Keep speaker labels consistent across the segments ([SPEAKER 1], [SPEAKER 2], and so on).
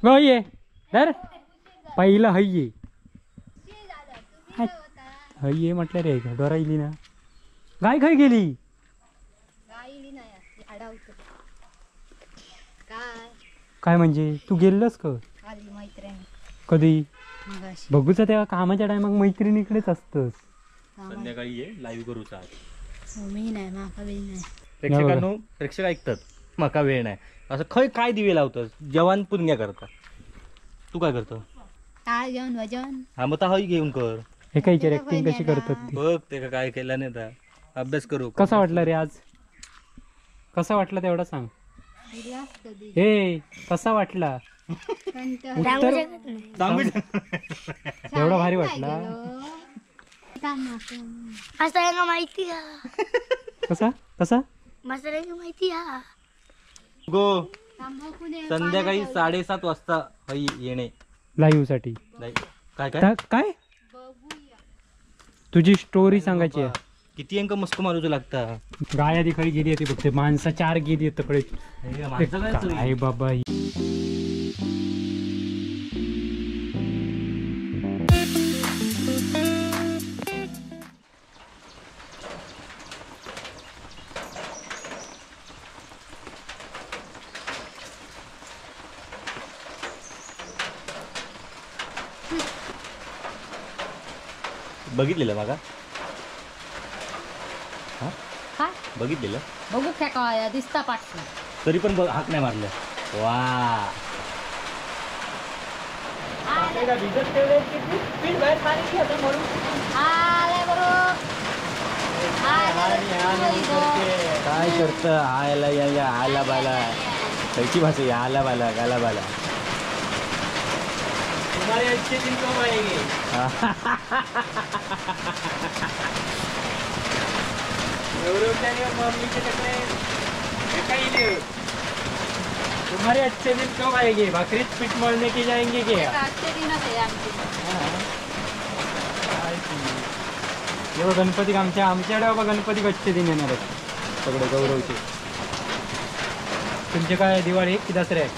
[SPEAKER 1] गो ये धर पहिला हय्ये हय्ये म्हटलं रे. डोरा इली ना गाय खय गेली? काय म्हणजे तू गेलस का कधी? बघूचा तेव्हा कामाच्या टायमाक मैत्रिणीकडेच असतस.
[SPEAKER 2] संध्याकाळी ये लाईव्ह करूचा.
[SPEAKER 3] मी नाही, माका वेळ नाही.
[SPEAKER 2] प्रेक्षकांनो, प्रेक्षक ऐकतात माका वेळ नाही असं खय काय दिवे लावतस? जेवण पुण्य करता. तू काय करतो?
[SPEAKER 3] टाळ घेऊन वजन.
[SPEAKER 2] हा मग हई घेऊन कर.
[SPEAKER 1] हे काय ऍक्टिंग कशी करतात
[SPEAKER 2] बघ ते काय केलं नाही आता अभ्यास करू.
[SPEAKER 1] कसा वाटला रे आज? कसा वाटला तेवढा सांग. हे कसा वाटला? उत्तर एवढा भारी वाटला.
[SPEAKER 3] माहिती
[SPEAKER 1] कसा कसा
[SPEAKER 3] माहिती.
[SPEAKER 2] गो संध्याकाळी 7:30 वाजता हई येणे
[SPEAKER 1] लाईव्ह साठी.
[SPEAKER 2] काय काय
[SPEAKER 1] काय तुझी स्टोरी सांगायची आहे.
[SPEAKER 2] किती अंक मस्त मारूच लागता.
[SPEAKER 1] गाय आधी खरी गेली होती बघते माणसं 4 गेली तकडे. काय बाबा
[SPEAKER 2] बघितलेलं बघा.
[SPEAKER 3] काय
[SPEAKER 2] बघितलेलं?
[SPEAKER 3] बघू काय काय दिसता पाठ
[SPEAKER 2] तरी पण हाक नाही मारलं. वा काय करत आयला या आला बाला खयची भाषा आला बाला गाला बाला.
[SPEAKER 1] तुम्हारे अच्छे दिन कब आएंगे? तुम्हारे अच्छे दिन कब आएंगे? भाकरी पीठ मळने के जाएंगे क्या?
[SPEAKER 3] अच्छे दिन आहे आमचे.
[SPEAKER 1] हे गणपती आमच्या आमच्याकडे बाबा गणपती अच्छे दिन येणार आहेत सगळे गौरवचे. तुमचे काय दिवाळी की दसरे आहे?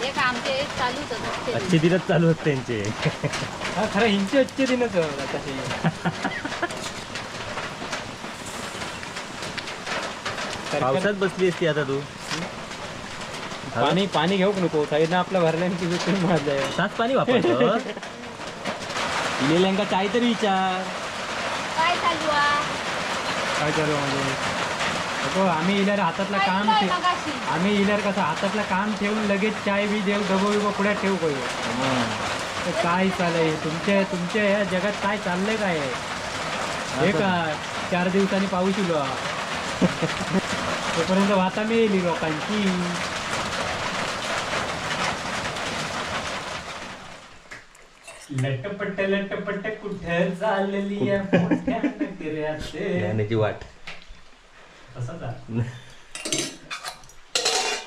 [SPEAKER 3] एक आमचे चालूच असते.
[SPEAKER 2] अच्छे दिनच चालू होत त्यांचे.
[SPEAKER 1] हा खरं हिंचे अच्छे दिनच तसे.
[SPEAKER 2] पावसात बसली असती आता तू.
[SPEAKER 1] पाणी पाणी घेऊ नको साईडनं आपलं भरल्याने तुझं मारलंय.
[SPEAKER 2] सात पाणी वापरतो. इलेल्यांका काय तरी विचार.
[SPEAKER 3] काय चालू आहे?
[SPEAKER 1] काय चालू म्हणजे हो आम्ही इल्यार हातातलं काम आम्ही इल्यार कसं हातातलं काम ठेवून लगेच चाय बी देऊ डबो बिबो पुढ्यात ठेवू करू. काय चाललंय तुमच्या तुमच्या ह्या जगात काय चाललंय काय? हे का 4 दिवसांनी पाऊस इलो तोपर्यंत वाता मिळेली लोकांची. लटपट लटपट कुठे चालली मोठ्या नगरात
[SPEAKER 2] ज्ञानाची वाट.
[SPEAKER 1] तसाच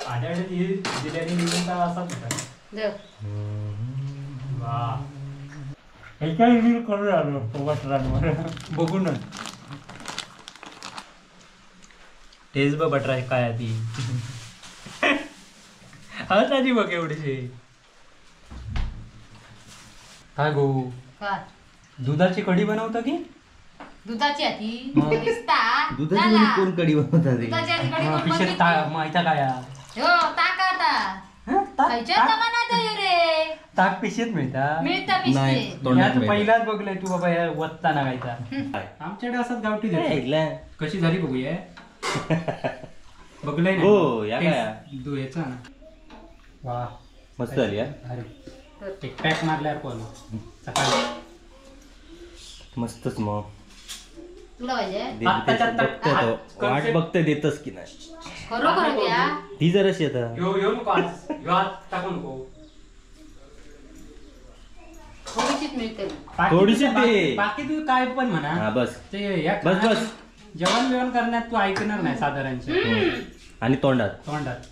[SPEAKER 1] माझ्याकडे दिल्याने निघून असाच होता. वा ह्याच्या रिव्ह्यू करून आलो बटरांवर बघूनच. टेस्ट बघ बटरा काय आधी हळद आधी बघ एवढीशी. काय गो दुधाची कढी बनवता की?
[SPEAKER 3] दुधाची आधी
[SPEAKER 2] दुधाची कोण कढी बनवतात?
[SPEAKER 1] माहिती काय
[SPEAKER 3] हो ताक आता खयच्या जमान्यात रे
[SPEAKER 1] ताक पिशेत मिळता
[SPEAKER 3] मिळता पिशे.
[SPEAKER 1] पहिलाच बघलंय तू बाबा या वत्ताना खायचा. आमच्याकडे असंच गावठी देतात. कशी झाली बघूया. बघलंय ना
[SPEAKER 2] हो या काय
[SPEAKER 1] याचा ना. वा
[SPEAKER 2] मस्त झाली.
[SPEAKER 1] अरे एक पॅक मारल्यावर कोण सकाळी
[SPEAKER 2] मस्तच. मग
[SPEAKER 3] तुला पाहिजे
[SPEAKER 2] वाट बघते देतस की नाही?
[SPEAKER 3] खरोखर द्या
[SPEAKER 2] ती जराशी आता
[SPEAKER 1] यो यो नको आज यो आज टाकू नको.
[SPEAKER 3] थोडीशीच मिळते
[SPEAKER 2] थोडीशी ते
[SPEAKER 1] बाकी तू काय पण म्हणा.
[SPEAKER 2] हा बस
[SPEAKER 1] ते या
[SPEAKER 2] बस बस
[SPEAKER 1] जेवण बिवण करण्यात तू ऐकणार नाही साधारण.
[SPEAKER 2] आणि तोंडात
[SPEAKER 1] तोंडात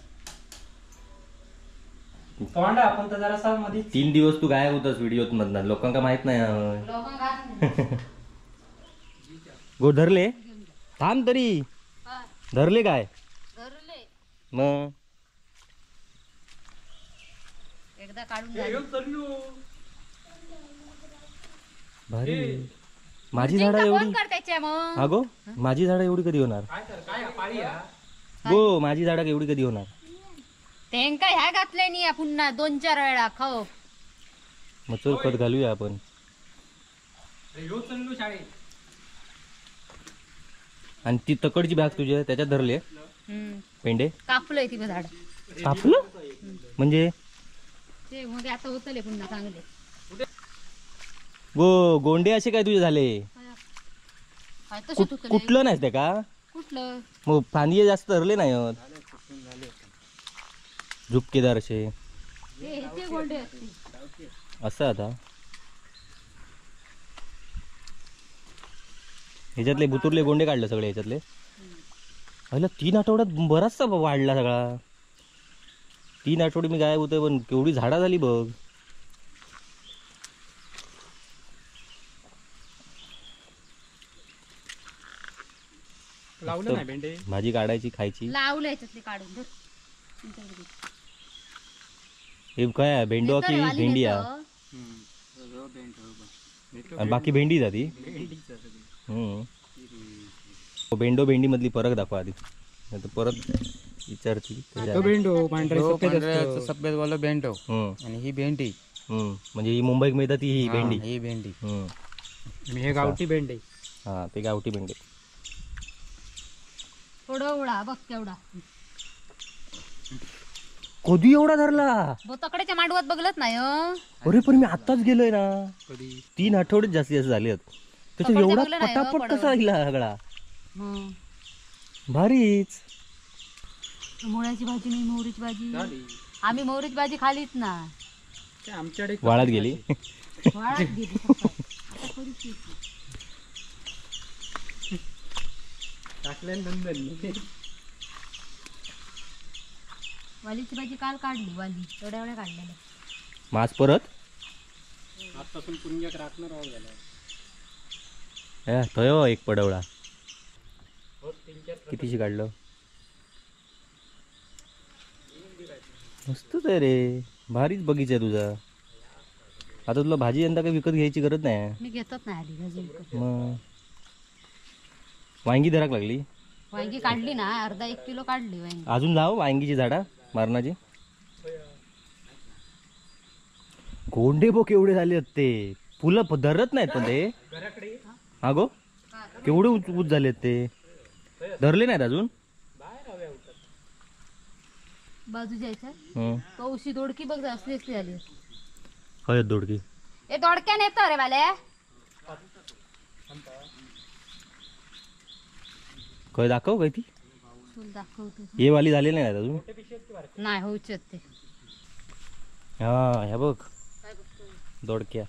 [SPEAKER 1] तोंडा आपण तर जरासा मध्ये
[SPEAKER 2] 3 दिवस तू गायब होतास व्हिडिओ मधनं. लोकांका माहित नाही. गो धरले थांब तरी धरले काय?
[SPEAKER 3] धरले
[SPEAKER 2] मग
[SPEAKER 3] एकदा काढून झाली.
[SPEAKER 2] भारी. माझी झाडं
[SPEAKER 3] जिंका
[SPEAKER 2] एवढी
[SPEAKER 3] कोण करतायचे मग?
[SPEAKER 2] अगो माझी झाडं एवढी कधी होणार? गो माझी झाडं एवढी कधी होणार?
[SPEAKER 3] तेंका ह्या घातले नी पुन्हा 2-4 वेळा खाऊ.
[SPEAKER 2] मग चल खत घालूया आपण. आणि ती तकडची बॅग तुझ्या त्याच्यात धरले पेंडे?
[SPEAKER 3] कापलंय ती झाड.
[SPEAKER 2] कापलं म्हणजे
[SPEAKER 3] ते मग आता होतले पुन्हा चांगले.
[SPEAKER 2] गो गोंडे असे काय तुझे झाले? कुठलं नाही ते का?
[SPEAKER 3] कुठलं?
[SPEAKER 2] मग फांदी जास्त धरले नाही, झुपकेदार असे असं. आता ह्याच्यातले बुतुरले गोंडे काढले सगळे ह्याच्यातले. पहिला 3 आठवड्यात बराचसा वाढला सगळा. 3 आठवडे मी गायब होतोय पण केवढी झाडा झाली बघ.
[SPEAKER 1] लावलं नाही भेंडे?
[SPEAKER 2] भाजी काढायची खायची.
[SPEAKER 3] लावलं ह्याच्यातले काढून.
[SPEAKER 2] हे काय भेंडो की भेंडी? बाकी भेंडी जाती. भेंडो भेंडी मधली फरक दाखवा आधी, नाही तर परत विचारतील.
[SPEAKER 1] भेंडो पांढरे
[SPEAKER 4] सफेद वाला भेंडो आणि ही भेंडी.
[SPEAKER 2] म्हणजे ही मुंबईत मिळतात ही भेंडी.
[SPEAKER 4] ही भेंडी
[SPEAKER 1] आणि हे गावठी भेंडी.
[SPEAKER 2] हा ते गावठी भेंडी.
[SPEAKER 3] थोडा बघ केवढा.
[SPEAKER 2] कधी एवढा धरला?
[SPEAKER 3] तकडेच्या मांडवात बघलत नाही.
[SPEAKER 2] अरे पण मी आताच गेलोय ना, 3 आठवडे जास्तीत जास्त झाले. त्याच्या एवढा पटापट कसा गेला सगळा? भारीच.
[SPEAKER 3] मुळ्याची भाजी नाही, मोहरीची भाजी. आम्ही मोहरीची भाजी खालीच ना,
[SPEAKER 1] आमच्याकडे
[SPEAKER 2] वाळात गेली.
[SPEAKER 3] वाळात गेली. वालीची भाजी काल काढली. वाली एवढ्या एवढ्या काढलेल्या.
[SPEAKER 2] मास परत
[SPEAKER 1] आजपासून पुण्यक राखणार आहोत झाला.
[SPEAKER 2] थयो एक पडवळा कितीशी काढलं? मस्तच आहे रे, भारीच बगीचा आहे तुझा. आता तुला भाजी यंदा काही विकत घ्यायची गरज नाही.
[SPEAKER 3] मी घेतच नाही आली भाजी विकत.
[SPEAKER 2] मग वांगी धराक लागली.
[SPEAKER 3] वांगी काढली ना, अर्धा 1 किलो काढली वांगी.
[SPEAKER 2] अजून लाव वांगीची झाडा मारणाची. गोंडे बो केवढे झाले आहेत ते. फुलं धरत नाहीत पण ते. हा गो केवढे उच उच झाले आहेत ते. धरले नाहीत अजून.
[SPEAKER 3] बाजूच्या कौशी दोडकी बघ असली असली झाली.
[SPEAKER 2] हय दोडकी.
[SPEAKER 3] ए दोडक्या नेतो रे बाले.
[SPEAKER 2] काय दाखव काय ती?
[SPEAKER 3] तुला दाखवतो.
[SPEAKER 2] ये वाली झाली नाही अजून?
[SPEAKER 3] नाही होऊच ते.
[SPEAKER 2] हा ह्या बघ दोडक्या.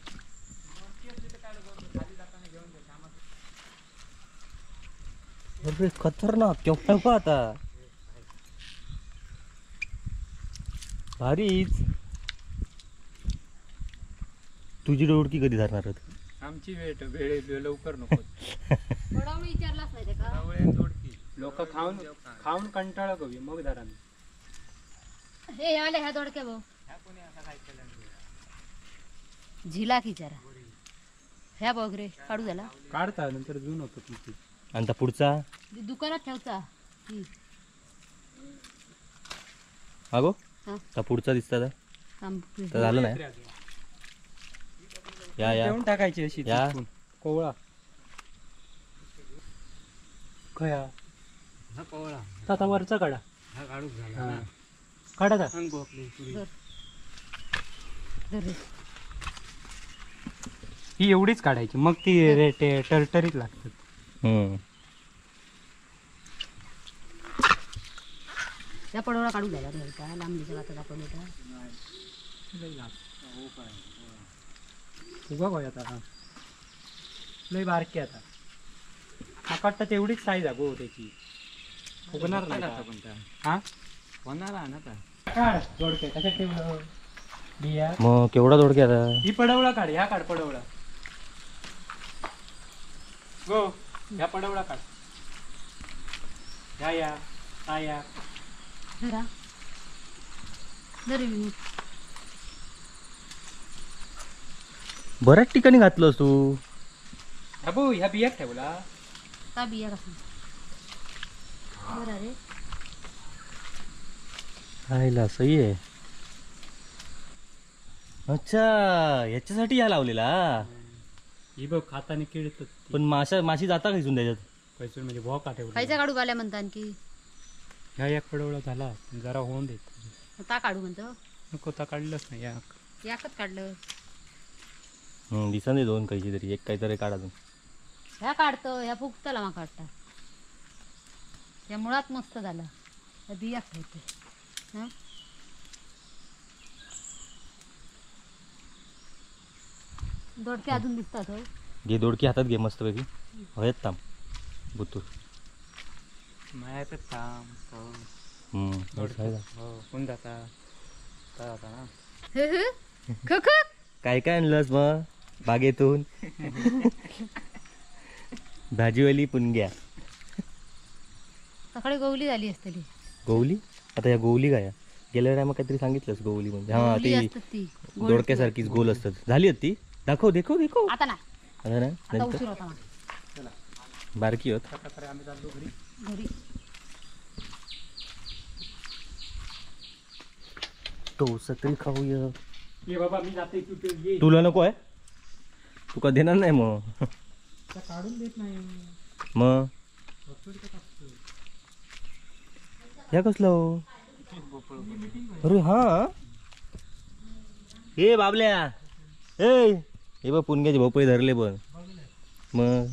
[SPEAKER 2] अरे खतरनाक केवढा आता भारीच. तुझी दोडकी कधी धरणार?
[SPEAKER 1] आमची वेळ वेळ लवकर नको.
[SPEAKER 3] विचारलाच नाही का?
[SPEAKER 1] लोक खाऊन खाऊन कंटाळा कवी मग धरा.
[SPEAKER 3] हे आले ह्या दोडक्या भाऊ झिला की जरा ह्या बघ रे काढू झाला.
[SPEAKER 1] काढता नंतर जुन होतो तुमची.
[SPEAKER 2] आणि त्या पुढचा
[SPEAKER 3] दुकानात ठेवता.
[SPEAKER 2] अगो त्या पुढचा दिसता झालं नाही. या या
[SPEAKER 1] ठेवून टाकायची अशी कोवळा. खया
[SPEAKER 4] हा कोवळा
[SPEAKER 1] आता वरचा काढा.
[SPEAKER 4] हा काढू झाला.
[SPEAKER 1] काढा दा. ही एवढीच काढायची मग ती रेटे टरटरीत लागतात.
[SPEAKER 3] त्या पडवळा काढू झाला का? लांबीच्या आता दाखवलं होता.
[SPEAKER 1] उगा काय आता लय बारकी आता. म्हाका वाटतं तेवढीच साईज आहे गो त्याची. फुगणार नाही हा
[SPEAKER 4] होणार ना.
[SPEAKER 1] काढ दोडके कशा ठेवलं बिया.
[SPEAKER 2] मग केवढा दोडके आता?
[SPEAKER 1] ही पडवळा काढ. ह्या काढ पडवळा गो. ह्या पडवळा काढ. ह्या या हा या
[SPEAKER 3] धरा धर.
[SPEAKER 2] बऱ्याच ठिकाणी घातलंस तू.
[SPEAKER 1] अबो ह्या बियाक ठेवला
[SPEAKER 3] का बिया कसं बरं रे.
[SPEAKER 2] हायला सही आहे. अच्छा ह्याच्यासाठी ह्या लावलेला.
[SPEAKER 1] ही बघ खाताने कीड येतात.
[SPEAKER 2] पण माशा माशी जाता खिचून त्याच्यात.
[SPEAKER 1] पैसून म्हणजे भोका ठेवला.
[SPEAKER 3] खायचा काढू आल्या म्हणतात आणखी.
[SPEAKER 1] ह्या एक पडवळा झाला जरा होऊन देत.
[SPEAKER 3] ता काढू म्हणतो.
[SPEAKER 1] नको ता काढलंच नाही. याक
[SPEAKER 3] याकच काढलं.
[SPEAKER 2] दिसा नाही दोन कैची तरी एक काहीतरी काढ अजून.
[SPEAKER 3] ह्या काढतो ह्या फुगतला माका वाटतं. त्या मुळात मस्त झालं. ह्या बिया खायचे. हां दोडके अजून दिसतात. हो
[SPEAKER 2] घे दोडकी हातात घे मस्तपैकी. हयत थांब बुतूर
[SPEAKER 4] कोण जाता ना.
[SPEAKER 2] काय काय आणलंस मग बागेतून? भाजीवाली पुणग्या.
[SPEAKER 3] सकाळी गोवली झाली असतली.
[SPEAKER 2] गोवली? आता या गोवली काय गेल्या टायमा काहीतरी सांगितलंस गोवली म्हणजे. हा ती दोडक्यासारखीच गोल असतात. झाली होती ती? दाखव देखो देखो.
[SPEAKER 3] आता ना
[SPEAKER 2] आता ना
[SPEAKER 3] आता उशीर होता मला.
[SPEAKER 2] बारकी होत
[SPEAKER 3] घरी.
[SPEAKER 2] डोसा तरी खाऊया.
[SPEAKER 1] ये बाबा मी जाते तू.
[SPEAKER 2] तुला नको आहे? तुका देणार नाही मग.
[SPEAKER 1] काढून देत नाही
[SPEAKER 2] मग. ह्या कसलं? अरे हा हे बाबल्या ए हे बघ पुणग्याचे भोपळे धरले पण मग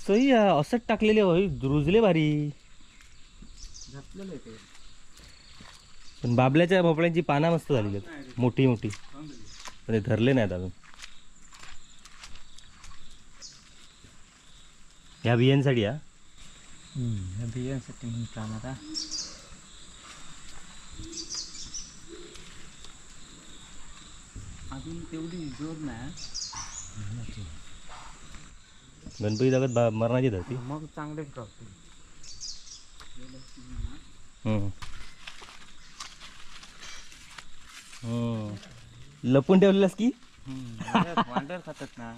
[SPEAKER 2] सही असंच टाकलेले होय रुजले भारी. पण बाबल्याच्या भोपळ्यांची पाना मस्त झालेली आहेत मोठी मोठी. पण ते धरले नाहीत अजून. ह्या बियांसाठी. हा
[SPEAKER 4] बियांसाठी म्हणतो आता. अजून तेवढी जोर नाही.
[SPEAKER 2] गणपती जगत मरणाची धरती
[SPEAKER 4] मग चांगलेच गावते.
[SPEAKER 2] लपून ठेवलेलास की?
[SPEAKER 4] वांडर खातात ना.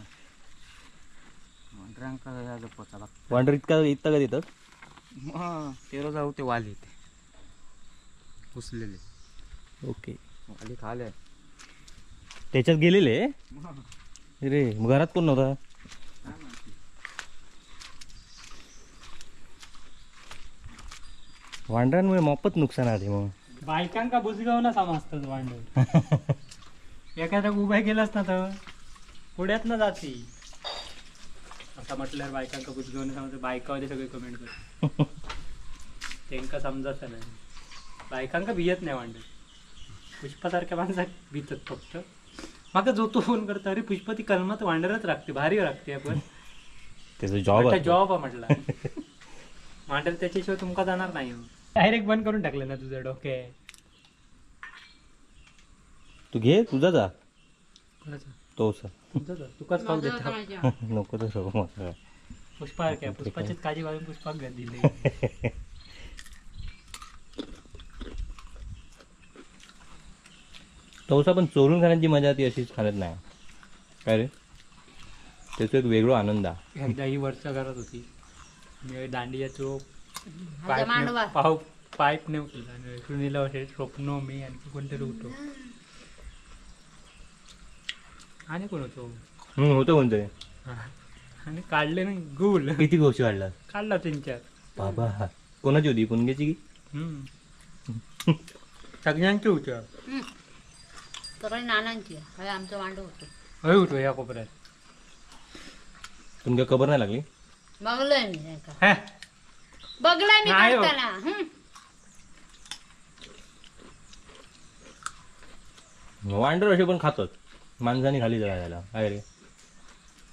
[SPEAKER 4] वांडरांका लपवायचा लागतो.
[SPEAKER 2] वांडर इतका इतका का देतात?
[SPEAKER 4] मग तेरा जाऊ ते वाली ते पुसलेले.
[SPEAKER 2] ओके
[SPEAKER 4] वाली खाले
[SPEAKER 2] त्याच्यात गेलेले रे. मग घरात कोण नव्हता? वांडरांमुळे मोफत नुकसान आहे मग.
[SPEAKER 1] बायकांका बुजगाव ना समजतात वांडर. एखादा उभा गेलास ना तर पुढ्यात ना जाती. असं म्हटल्यावर बायकांका बुजगाव ना समजत. बायकावाले सगळे कमेंट करतात. त्यांका समजत नाही. बायकांका भियत नाही वांडर. पुष्पासारख्या माणसाक भीतत फक्त. माका जो तो फोन करता अरे पुष्पा ती कलमात वांडरच राखते भारी राखते. आपण
[SPEAKER 2] त्याचा जॉब
[SPEAKER 1] जॉब म्हटला वांडर त्याच्याशिवाय तुमका जाणार नाही. डायरेक्ट बंद करून टाकलं ना तुझं डोके.
[SPEAKER 2] तू घे तुझा जा. तोसा
[SPEAKER 1] तुकाच खाऊ देता.
[SPEAKER 2] नको तसं.
[SPEAKER 1] पुष्पा काय पुष्पाचीच काळजी घालून पुष्पाक दिली.
[SPEAKER 2] तवसा पण चोरून खाण्याची मजा ती अशीच खाण्यात नाही. काय रे त्याचा एक वेगळा आनंद आहे.
[SPEAKER 1] एकदा ही वरच्या घरात होती. मी दांडियाचो पाईप नेवतो आणि सुनीला असे स्वप्न मी आणखी कोणतरी होतो. आणि कोण होतो?
[SPEAKER 2] होतो कोणतरी.
[SPEAKER 1] आणि काढले ना गुल.
[SPEAKER 2] किती गोष्टी काढला?
[SPEAKER 1] काढला 3-4.
[SPEAKER 2] बाबा कोणाची होती? पुणग्याची की?
[SPEAKER 1] सगळ्यांची होती.
[SPEAKER 3] सगळे नानांची. आमचं वांड होतो.
[SPEAKER 1] हय होतो ह्या कोपऱ्यात.
[SPEAKER 2] तुमच्या खबर नाही लागली?
[SPEAKER 3] बघलोय मी. बघलाय मी काढताना.
[SPEAKER 2] वांडर असे पण खातात माणसाने खाली जायला. काय रे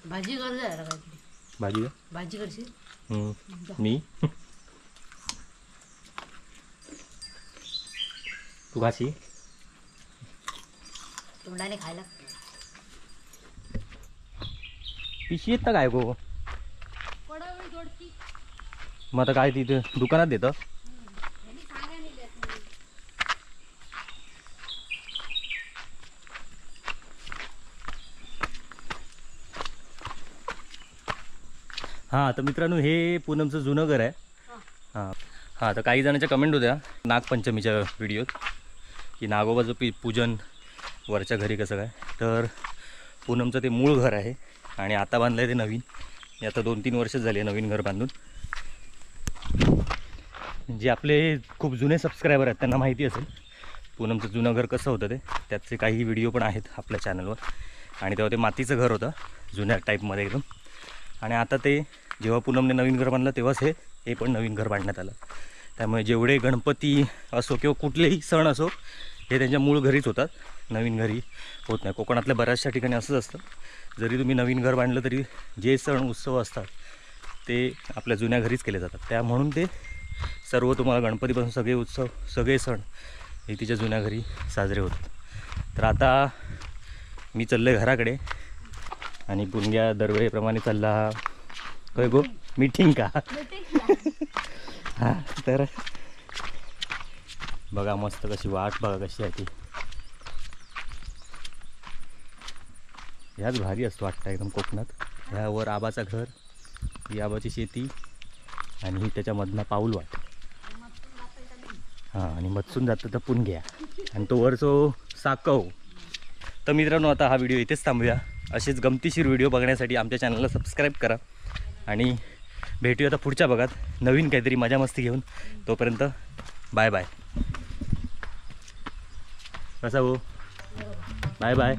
[SPEAKER 3] भाजी कर जरा.
[SPEAKER 2] भाजी का?
[SPEAKER 3] भाजी करशील?
[SPEAKER 2] मी तू खाशी?
[SPEAKER 3] तोंडाने खायला.
[SPEAKER 2] पिशी येत ना काय गो? मग आता काय तिथे दुकानात देतं? हां तर मित्रांनो हे पूनमचं जुनं घर आहे. हां हां तर काही जणांच्या कमेंट होत्या नागपंचमीच्या व्हिडिओत की नागोबाचं पूजन वरच्या घरी कसं काय. तर पूनमचं ते मूळ घर आहे आणि आता बांधलं आहे ते नवीन. आता 2-3 वर्षच झाली आहे नवीन घर बांधून. जे आपले खूप जुने सबस्क्रायबर आहेत त्यांना माहिती असेल पूनमचं जुनं घर कसं होतं ते. त्याचे काही व्हिडिओ पण आहेत आपल्या चॅनलवर. आणि तेव्हा ते मातीचं घर होतं जुन्या टाईपमध्ये एकदम. आणि आता ते जेव्हा पूनमने नवीन घर बांधलं तेव्हाच हे पण नवीन घर बांधण्यात आलं. त्यामुळे जेवढे गणपती असो किंवा कुठलेही सण असो हे त्यांच्या मूळ घरीच होतात, नवीन घरी होत नाही. कोकणातल्या बऱ्याचशा ठिकाणी असंच असतं, जरी तुम्ही नवीन घर बांधलं तरी जे सण उत्सव असतात ते आपल्या जुन्या घरीच केले जातात. त्या म्हणून ते सर्व तुम्हाला गणपतीपासून सगळे उत्सव सगळे सण हे तिच्या जुन्या घरी साजरे होतात. तर आता मी चाललो आहे घराकडे आणि पुणग्या दरवेळेप्रमाणे चालला काय गो मीटिंग का. हां तर बघा मस्त कशी वाट बघा कशी आहे ती. ह्याच भारी असतो वाटतं एकदम कोकणात. ह्यावर आबाचा घर, ही आबाची शेती आणि ही त्याच्यामधनं पाऊल वाट. हां आणि मधसून जातं तर पुणग्या आणि तो वरचो साकव. तर मित्रांनो आता हा व्हिडिओ इथेच थांबूया. असेच गमतीशीर व्हिडिओ बघण्यासाठी आमच्या चॅनलला सबस्क्राईब करा आणि भेटूया आता पुढच्या भागात नवीन काहीतरी मजा मस्ती घेऊन. तोपर्यंत बाय बाय. कसा हो, बाय बाय.